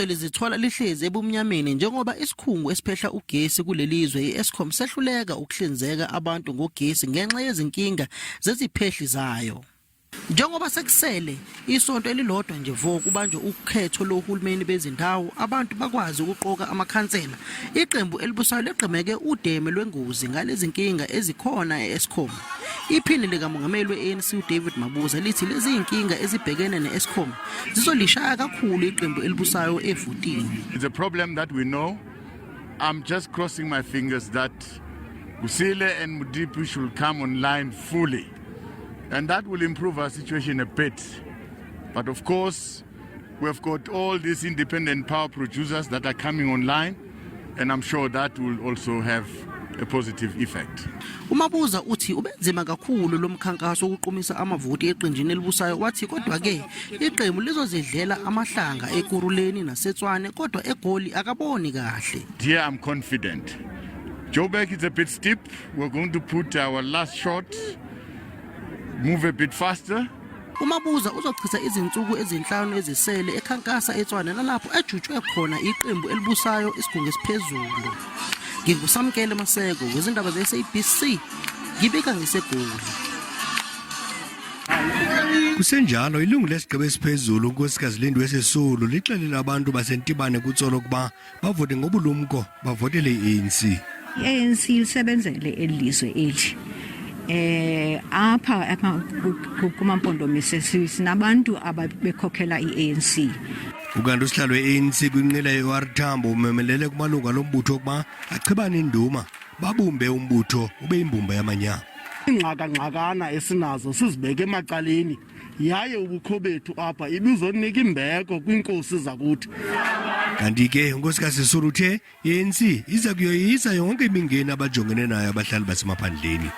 Izwe lizithola lihlezi ebumnyameni njengoba isikhungo esiphehla ugesi kuleli zwe i-Eskom sehluleka ukuhlinzeka abantu ngogesi ngenxa yezinkinga zeziphehli zayo. Njengoba sekusele isonto elilodwa nje vo kubanjwe ukhetho lohulumeni bezindawo abantu bakwazi ukuqoka amakhansela. Iqembu elibusayo legqemeke udeme lwengozi ngalezinkinga ezikhona e-Eskom. Iphini likamongameli we-ANC uDavid Mabuza lithi lezi zinkinga ezibhekene ne-Eskom zizolishaya kakhulu iqembu elibusayo evotini. It's a problem that we know. I'm just crossing my fingers that Kusile and Mudipi should come online fully. And that will improve our situation a bit. But of course, we've got all these independent power producers that are coming online, and I'm sure that will also have a positive effect. UMabuza uthi ubenzima kakhulu lo mkhankaso wokuqumisa amavoti eqenjini elibusayo, wathi kodwa ke iqembu lizozidlela amahlanga eKurhuleni naseTshwane, kodwa eGoli akaboni kahle. Here I'm confident. Joburg is a bit steep. We're going to put our last shot, move a bit faster. UMabuza uzochitha izinsuku ezinhlanu ezisele ekhankasa eTshwane nalapho ejutshwe khona iqembu elibusayo isigungu esiphezulu. NginguSamkele Maseko wezindaba ze-SABC, ngibika ngiseGoli. Kusenjalo, ilungu lesigqeba esiphezulu uNkosikazi Lindiwe Sisulu lixelele abantu baseNtibane kuTsolo ukuba bavote ngobulumko, bavotele i-ANC. I-ANC ilisebenzele elizwe eli. Apha kumaMpondomise sinabantu ababekhokhela i-ANC. Ukanti usihlalo we-ANC kwinqila ye-OR Tambo umemelele kumalungu alombutho ukuba achibane induma, babumbe umbutho ube imbumba yamanyama. Ingxakangxakana esinazo sizibeke emacaleni, yaye ubukho bethu apha ibizonika imbeko kwiinkosi zakuthi. Kanti ke uNkosikazi Sisulu uthe i-ANC iza kuyoyisa yonke imingeni abajongene nayo abahlali basemaphandleni.